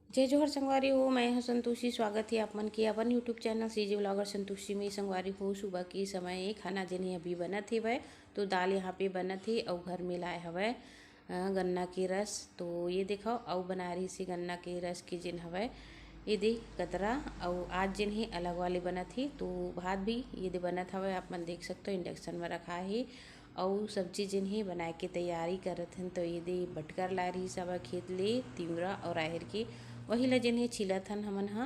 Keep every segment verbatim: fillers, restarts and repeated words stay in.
जय जोहार संगवारी हो, मैं ह संतोषी। स्वागत हे आप मन के अपन YouTube channel CG vlogger Santoshi में। संगवारी हो, सुबह के समय खाना जेन हे अभी बनत हेवय, तो दाल यहाँ पे बनत हे अउ घर में लाए हवय अ, गन्ना के रस। तो ये देखो, अउ बना रही से गन्ना के रस के जेन हवय ये दे कतरा, अउ आज जेन हे अलग वाले बनत हे। तो भात भी ये दे बनत हवय, आप मन देख सकते हो इंडक्शन में रखा हे। अउ सब्जी जेन हे बनाए के तैयारी करत हन, तो ये दे बटकर ला रही सब खेत ले, तिवरा अउ राहेर के, वही ला जेन हे छीलत हन हमन ह।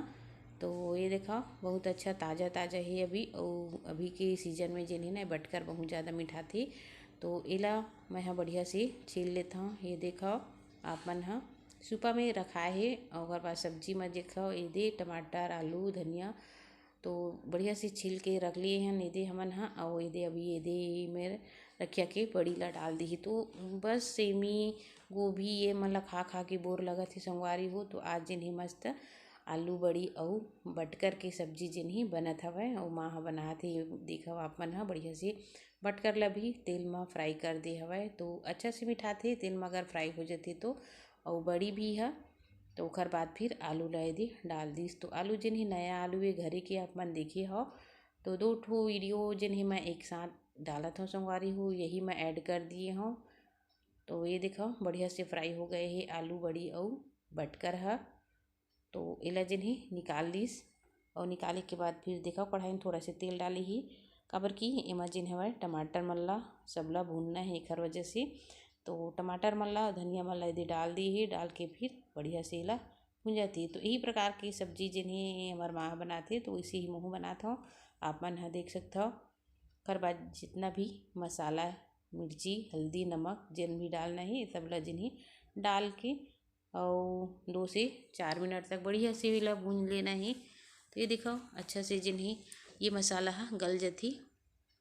तो ये देखा, बहुत अच्छा ताजा ताजा हे अभी, अउ अभी के सीजन में जेन हे ना, बटकर बहुत ज़्यादा मिठाथे। तो एला मैं ह बढ़िया से छील लेत हव। ये देखा, आप मन ह सुपा में रखाए हे, अउ ओकर बाद सब्जी में देखा, ये दे टमाटर, आलू, धनिया, तो बढ़िया से छील के रख लिए हन एदे हमन ह। अउ एदे अभी एदे में रखिया के बड़ी ला डाल दिही। तो बस सेमी, गोभी ये मन ला खा खा के बोर लगत हे संगवारी हो। तो आज जेन हे मस्त आलू बड़ी अउ बटकर के सब्जी जेन हे बनत हवय, अउ माँ ह बनात हे। देखव आप मन ह, बढ़िया से बटकर ला भी तेल म फ्राई कर दे हवय। तो अच्छा से मिठाथे तेल म अगर फ्राई हो जथे तो। अउ बड़ी भी ह, तो ओकर बाद फिर आलू ला एदे डाल दिस। तो आलू जेन हे नया आलू ए घरे के, आप मन देखे हव। तो दो ठो वीडियो जेन हे मैं एक साथ डालत हव संगवारी हो, यही मैं ऐड कर दिए हव। तो ये देखो, बढ़िया से फ्राई हो गए हे आलू, बड़ी अउ बटकर ह। तो एला जेन हे निकाल लिस, अउ निकाले के बाद फिर देखो, कढ़ाई में थोड़ा से तेल डाले ही, काबर कि एमा जेन हवय टमाटर मन ला, सबला भूनना हे एखर वजह से। तो टमाटर मन ला, धनिया मन ला एदे डाल दिए ही, डाल के फिर बढ़िया से एला भूंजत ही। तो यही प्रकार के सब्जी जेन हे हमर माँ बनाथे, तो वैसे ही महू बनात हव। आप मन ह देख सकत हव। ओकर बाद जितना भी मसाला, मिर्ची, हल्दी, नमक जेन भी डालना हे, सब ला जेन हे डाल के अउ दो से चार मिनट तक बढ़िया से एला भूंज लेना हे। तो ये देखो, अच्छा से जेन हे ये मसाला ह गल जथे।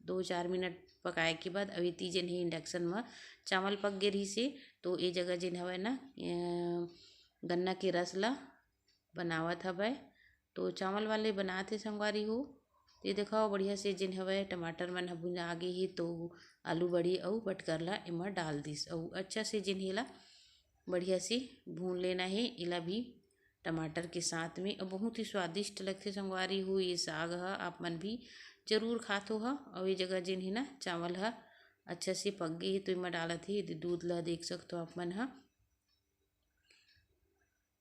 दो चार मिनट पकाए के बाद अभी ती जेन हे इंडक्शन म चावल पक गे रहिस हे, तो ये जगह जेन हवय ना, अ, गन्ना के रस ला बनावत हवय। तो चावल वाले बनात हे संगवारी हो। तो ये देखो, बढ़िया से जेन हवय टमाटर मन ह भुंजा गे हे, तो आलू बड़ी अउ बटकर ला एमा डाल दिस अउ अच्छा से जेन हे ला बढ़िया से भून लेना हे। एला भी टमाटर के साथ में, अउ बहुत ही स्वादिष्ट लगथे संगवारी हो ये साग ह। आप मन भी जरूर खाथो ह। अउ ये जगह जेन हे ना, चावल ह अच्छा से पक गे हे, तो एमा डालत हे दूध ला, देख सकथो आप मन ह।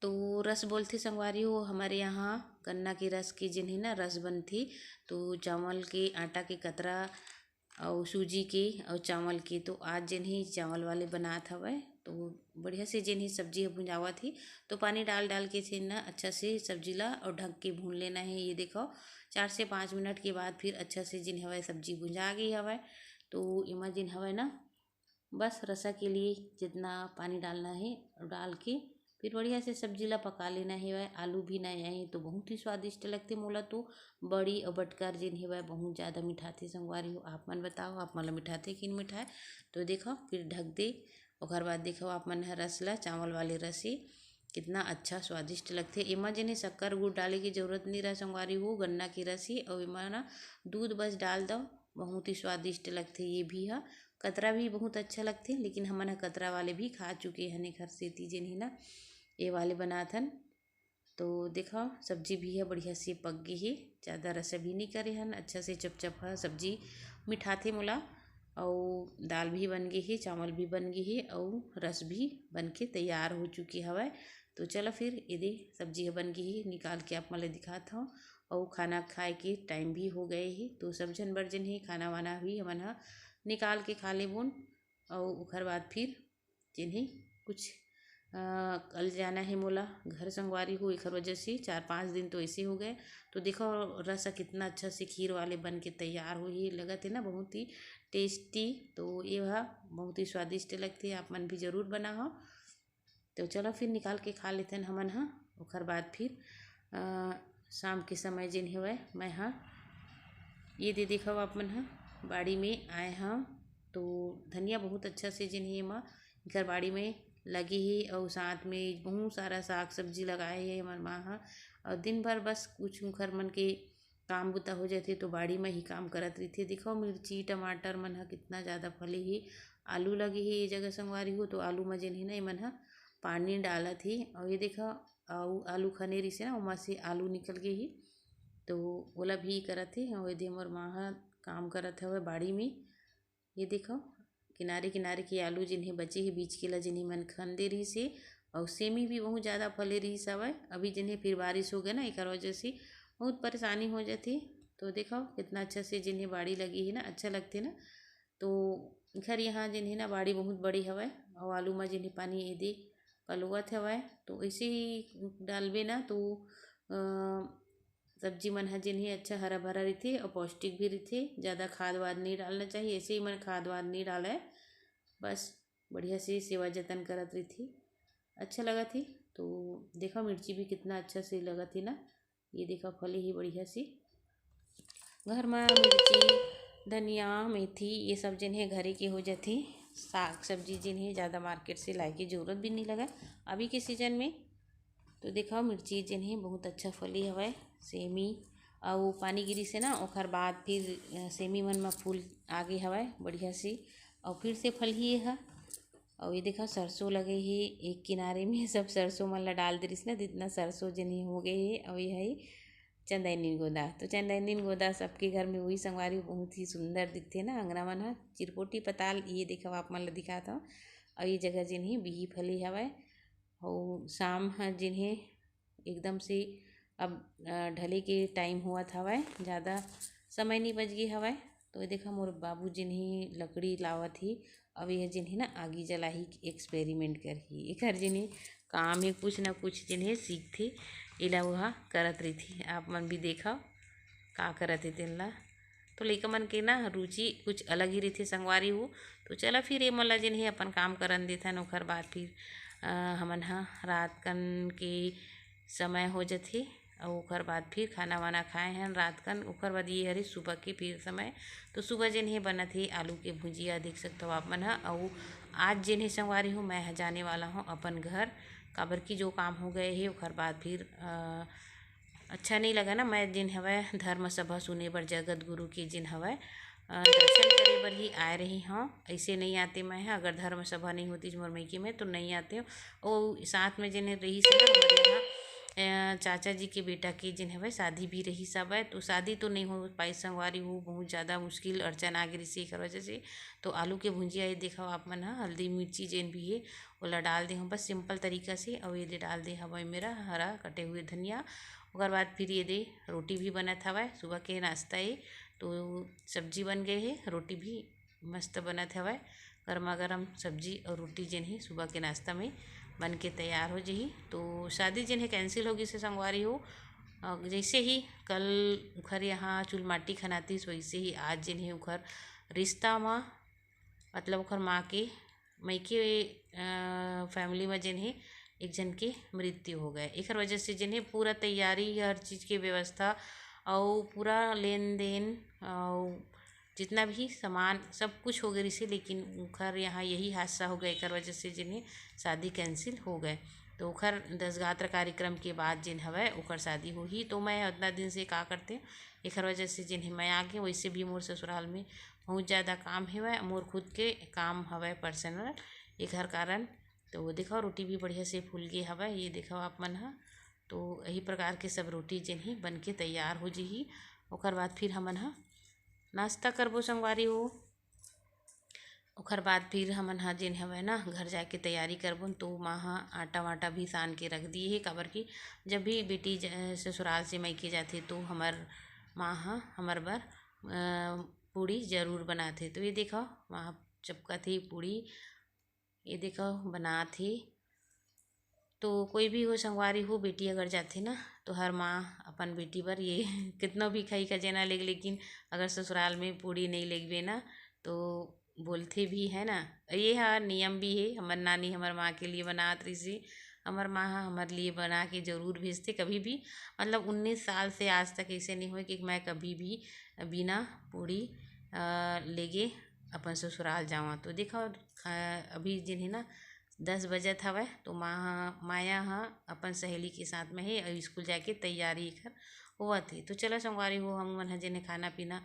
तो रस बोलथे संगवारी हो, हमर यहाँ गन्ना के रस के जेन हे ना, रस बनथे। तो चावल के आटा के कतरा अउ सूजी के अउ चावल के, तो आज जेन हे चावल वाले बनात हवय। तो बढ़िया से जेन हे सब्जी ह भुंजावत हे, तो पानी डाल डाल के जेन ना, अच्छा से सब्जी ला अउ ढक के भून लेना हे। ये देखो, चार से पाँच मिनट के बाद फिर अच्छा से जेन हवय सब्जी भुंजा गे हवय। तो एमा जेन हवय ना, बस रसा के लिए जितना पानी डालना हे, डाल के फिर बढ़िया से सब्जी ला पका लेना हेवय। आलू भी नया हे तो बहुत ही स्वादिष्ट लगथे। मोला तो बड़ी अउ बटकर जेन हेवय बहुत ज़्यादा मिठाथे संगवारी हो। आप मन बताओ, आप मन ला मिठाथे कि नइ मिठाय? तो देखो, फिर ढक दे। ओकर बाद देखो, आप मन ह रस ला, चावल वाले रस हे, कितना अच्छा स्वादिष्ट लगथे। एमा जेन हे शक्कर गुड़ डाले के जरूरत नइ रहय संगवारी हो, गन्ना के रस हे, अउ एमा ना दूध बस डाल दव, बहुत ही स्वादिष्ट लगथे। ये भी ह कतरा भी बहुत अच्छा लगथे, लेकिन हमन ह कतरा वाले भी खा चुके हन, एखर सेती जेन हे ना, ये वाले बनात हन। तो देखो, सब्जी भी ह बढ़िया से पक गे हे, ज़्यादा रस भी नइ करे हन, अच्छा से चपचप ह सब्जी मिठाथे मोला। अउ दाल भी बन गे हे, चावल भी बन गे हे, अउ रस भी बन के तैयार हो चुके हवय। तो चलो फिर एदे सब्जी ह बन गे हे, निकाल के आप मन ल दिखात हव। अउ खाना खाए के टाइम भी हो गए हे, तो सब झन बर जेन हे खाना वाना भी हमन ह निकाल के खा लेबोन। अउ ओखर बाद फिर जेन हे कुछ, अ, कल जाना हे मोला घर संगवारी हो, एखर वजह से चार पाँच दिन तो ऐसे हो गए। तो देखो, रस ह कितना अच्छा से खीर वाले बन के तैयार होही, लगत हे ना बहुत ही टेस्टी। तो ये ह बहुत ही स्वादिष्ट लगथे, आप मन भी जरूर बनाओ। तो चलो फिर निकाल के खा लेथन हमन ह। ओखर बाद फिर, अ, शाम के समय जेन हेवय, मैं ह ये दे देखव आप मन ह, बाड़ी में आए हव। तो धनिया बहुत अच्छा से जेन हे एमा, एकर बाड़ी में लगे हे, अउ साथ में बहुत सारा साग सब्जी लगाए हे हमर माँ ह। अउ दिन भर बस कुछ उखर मन के काम बुता हो जाथे, तो बाड़ी म ही काम करत रहिथे। देखो, मिर्ची, टमाटर मन ह कितना ज़्यादा फले हे, आलू लगे हे ये जगह संगवारी हो, तो आलू म जेन हे ना, एमन ह पानी डालत हे। अउ ये देखा, अउ आलू खने रिहिसे ना, ओमा से आलू निकल गे हे, तो ओला भी करत हे। अउ ये दे मोर माँ ह काम करत हवय बाड़ी में। ये देखो, किनारे किनारे के आलू जिन्हें बचे हे, बीच के ला जिन्हें मन खन दे रिहिसे, अउ सेमी भी बहुत ज़्यादा फले रिहिस हवय। अभी जिन्हें फिर बारिश हो गया ना, एकर वजह से बहुत परेशानी हो जाथे। तो देखो, कितना अच्छा से जिन्हें बाड़ी लगी है ना, अच्छा लगथे ना। तो घर यहाँ जिन्हें ना बाड़ी बहुत बड़ी हवय, अउ आलू में जिन्हें पानी ये दे पलोवत हवय, तो ऐसे ही डालबे ना, तो अ, सब्जी मन ह जेन हे अच्छा हरा भरा रहिथे अउ पौष्टिक भी रहिथे। ज़्यादा खाद वाद नहीं डालना चाहिए, ऐसे ही मन खाद वाद नहीं डालय, बस बढ़िया से सेवा जतन करत रहिथे, अच्छा लगत हे। तो देखा, मिर्ची भी कितना अच्छा से लगत हे ना, ये देखा, फले ही बढ़िया से। घर में मिर्ची, धनिया, मेथी, ये सब जेन हे घरे के हो जाथे। साग सब्जी जेन हे ज़्यादा मार्केट से लाए के जरूरत भी नहीं लगे अभी के सीजन में। तो देखा, मिर्ची जेन हे बहुत अच्छा फली हवय। सेमी अउ पानी गिरी से ना, ओखर बाद फिर अ, सेमी मन म फूल आगे हवय बढ़िया से, अउ फिर से फलही ये ह। अउ ये देखा, सरसों लगे हे एक किनारे में, सब सरसों मन ला डाल दे रिहिस ना, जितना सरसों जेन हे हो गए हे। अउ ये हे चंदैनी गोदा। तो चंदैनी गोदा सबके घर में वही संगवारी, बहुत ही सुंदर दिखथे ना अंगना मन ह, चिरपोटी पताल। ये देखा, आप मन ला दिखात हव। अउ ये जगह जेन हे बिही फली हवय। अउ शाम ह जेन हे एकदम से अब अ, ढले के टाइम होवत हवय, ज़्यादा समय नहीं बच गे हवय। तो ये देखा, मोर बाबू जेन हे लकड़ी लावत हे, अब ये जेन हे ना आगी जलाही, एक्सपेरिमेंट करही, एकर जेन हे काम हे कुछ ना कुछ जेन हे सीखथे, एला ओहा करत रहिथे। आप मन भी देखव का करत हे तेन ला। तो लइका मन के ना रुचि कुछ अलग ही रहिथे संगवारी हो। तो चला फिर ये मन ला जेन हे अपन काम करन देथन, ओखर बाद फिर अ, हमन ह रात कन के समय हो जथे। अउ ओखर बाद फिर खाना वाना खाए हन रात कन। ओखर बाद ये हरे सुबह के फिर समय। तो सुबह जेन हे बनत हे आलू के भुजिया, देख सकत हव आप मन ह। अउ आज जेन हे संगवारी हो, मैं ह जाने वाला हूँ अपन घर, काबर कि जो काम हो गए हे ओखर बाद फिर अ, अच्छा नहीं लगा ना। मैं जेन हवय धर्म सभा सुने बर जगत गुरु के जेन हवय अ, दर्शन करे बर ही आए रही हूँ। ऐसे नहीं आते मैं ह, अगर धर्म सभा नहीं होती मोर मइके में तो नहीं आते हूँ। ओ साथ में जेन रही से ना, हमारे यहाँ अ, चाचा जी के बेटा के जेन हवय शादी भी रही सब है, तो शादी तो नहीं हो पाई संगवारी हो, बहुत ज़्यादा मुश्किल अड़चन आ गई से एकर वजह से। तो आलू के भुंजिया ये देखो आप मन ह, हल्दी मिर्ची जेन भी है ओला डाल दे हूँ बस सिंपल तरीका से। और ये दे डाल दे हवय मेरा हरा कटे हुए धनिया। ओकर बाद फिर ये दे रोटी भी बनत हवय, सुबह के नाश्ता ये। तो सब्जी बन गए हे, रोटी भी मस्त बनत हवय। गर्मा गर्म सब्जी और रोटी जेन ही सुबह के नाश्ता में बन के तैयार हो जही। तो शादी जेन है कैंसिल हो गई से संगवारी हो। अ, जैसे ही कल उखर यहाँ चुलमाटी खनातीस, वैसे ही आज जेन है उखर रिश्ता मा, मतलब उखर माँ के मइके अ, फैमिली में जेन हे एक जन के मृत्यु हो गए। एकर वजह से जेन हे पूरा तैयारी, हर चीज़ के व्यवस्था अउ पूरा लेन देन अउ जितना भी सामान सब कुछ हो गए रिसे, लेकिन उखर यहाँ यही हादसा हो गए। एकर वजह से जेन हे शादी कैंसिल हो गए। तो उखर दस गात्र कार्यक्रम के बाद जेन हवय ओकर शादी होही। तो मैं उतना दिन से का करते, एकर वजह से जेन हे मैं आ गए। वैसे भी मोर ससुराल में बहुत ज़्यादा काम हेवय, मोर खुद के काम हवय पर्सनल, एकर कारण। तो देखो रोटी भी बढ़िया से फूल गे हवय, ये देखो आप मन ह। तो यही प्रकार के सब रोटी जेन हे बन के तैयार हो जही। ओकर बाद फिर हमन ह नाश्ता करबो संगवारी हो। ओकर बाद फिर हमन ह जेन हवय ना घर जाके तैयारी करबो। तो माँ ह आटा वाटा भी सान के रख दिए हे, काबर कि जब भी बेटी ज-, ससुराल से मइके जाथे तो हमर माँ ह हमर बर अ, पूड़ी जरूर बनाथे। तो ये देखो माँ चपकत हे पूड़ी, ये देखो बनात हे। तो कोई भी हो संगवारी हो, बेटी अगर जाथे ना तो हर माँ अपन बेटी बर ये कितना भी खाई खजेना लेग, लेकिन अगर ससुराल में पूड़ी नहीं लेगबे ना तो बोलथे भी है ना। ये हा नियम भी है, हमर नानी हमर माँ के लिए बनात रहिसे। हमर माँ हा हमर लिए बना के जरूर भेजथे कभी भी। मतलब उन्नीस साल से आज तक ऐसे नहीं हुए कि मैं कभी भी बिना पूड़ी अ, लेगे अपन ससुराल जावा। तो देखो अ, अभी जिन्हें ना दस बजत हवय, तो माँ ह-, माया ह अपन सहेली के साथ में हे अउ स्कूल जाके तैयारी एकर होवत हे। तो चलो संगवारी हो, हम मन ह जेने खाना पीना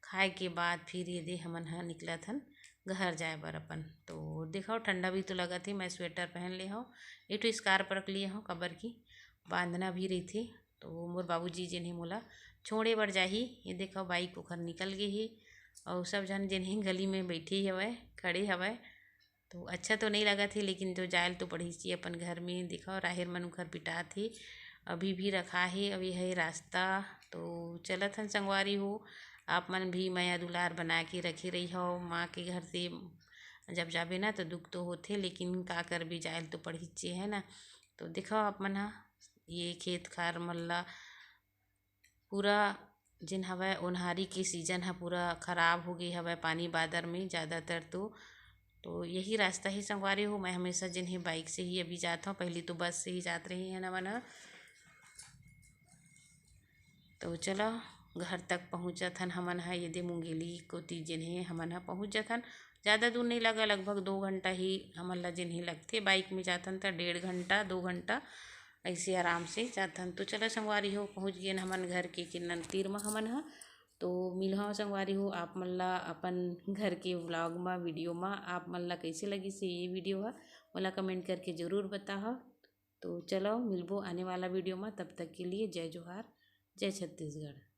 खाए के बाद फिर ये दे हमन ह निकलत हन घर जाए बर अपन। तो देखो, ठंडा भी तो लगत हे, मैं स्वेटर पहन ले हव, एक ठो स्कार्फ रख लिए हव, काबर कि बांधना भी रहिथे। तो मोर बाबूजी जेन हे मोला छोड़े बर जाही। ये देखो, बाइक ओखर निकल गे हे, अउ सब झन जेन हे गली में बैठे हवय, खड़े हवय। तो अच्छा तो नहीं लगत हे, लेकिन जो जायल तो पड़ही ची अपन घर में। देखो, राहेर मन उखर पिटात हे, अभी भी रखा हे। अभी है रास्ता। तो चलत हन संगवारी हो, आप मन भी मया दुलार बना के रखे रही हो माँ के घर से। जब जाबे ना, तो दुख तो होथे, लेकिन का करबे, जायल तो पड़ही ची, है ना। तो देखो, आप मन हा ये खेत खार मन ला पूरा जेन हवय, ओन्हारी के सीजन ह पूरा खराब हो गे हवय पानी बादर में ज़्यादातर तो। तो यही रास्ता ही संगवारी हो, मैं हमेशा जेन हे बाइक से ही अभी जात हव, पहली तो बस से ही जात रही हन हमन ह। तो चलो, घर तक पहुँचत हन हमन ह। ये दे मुंगेली कोती जेन हे हमन ह पहुँच जाथन। ज़्यादा दूर नहीं लगा, लगभग दो घंटा ही हमन ला जेन हे लगथे। बाइक में जाथन त डेढ़ घंटा, दो घंटा ऐसे आराम से जाथन। तो चलो संगवारी हो, पहुँच गेन हमन घर के किन्नर तीर म हमन ह। तो मिलहव संगवारी हो आप मन ला अपन घर के व्लॉग म, वीडियो म। आप मन ला कैसे लगिस हे ये वीडियो ह, मोला कमेंट करके जरूर बताहव। तो चलो, मिलबो आने वाला वीडियो म। तब तक के लिए जय जोहार, जय छत्तीसगढ़।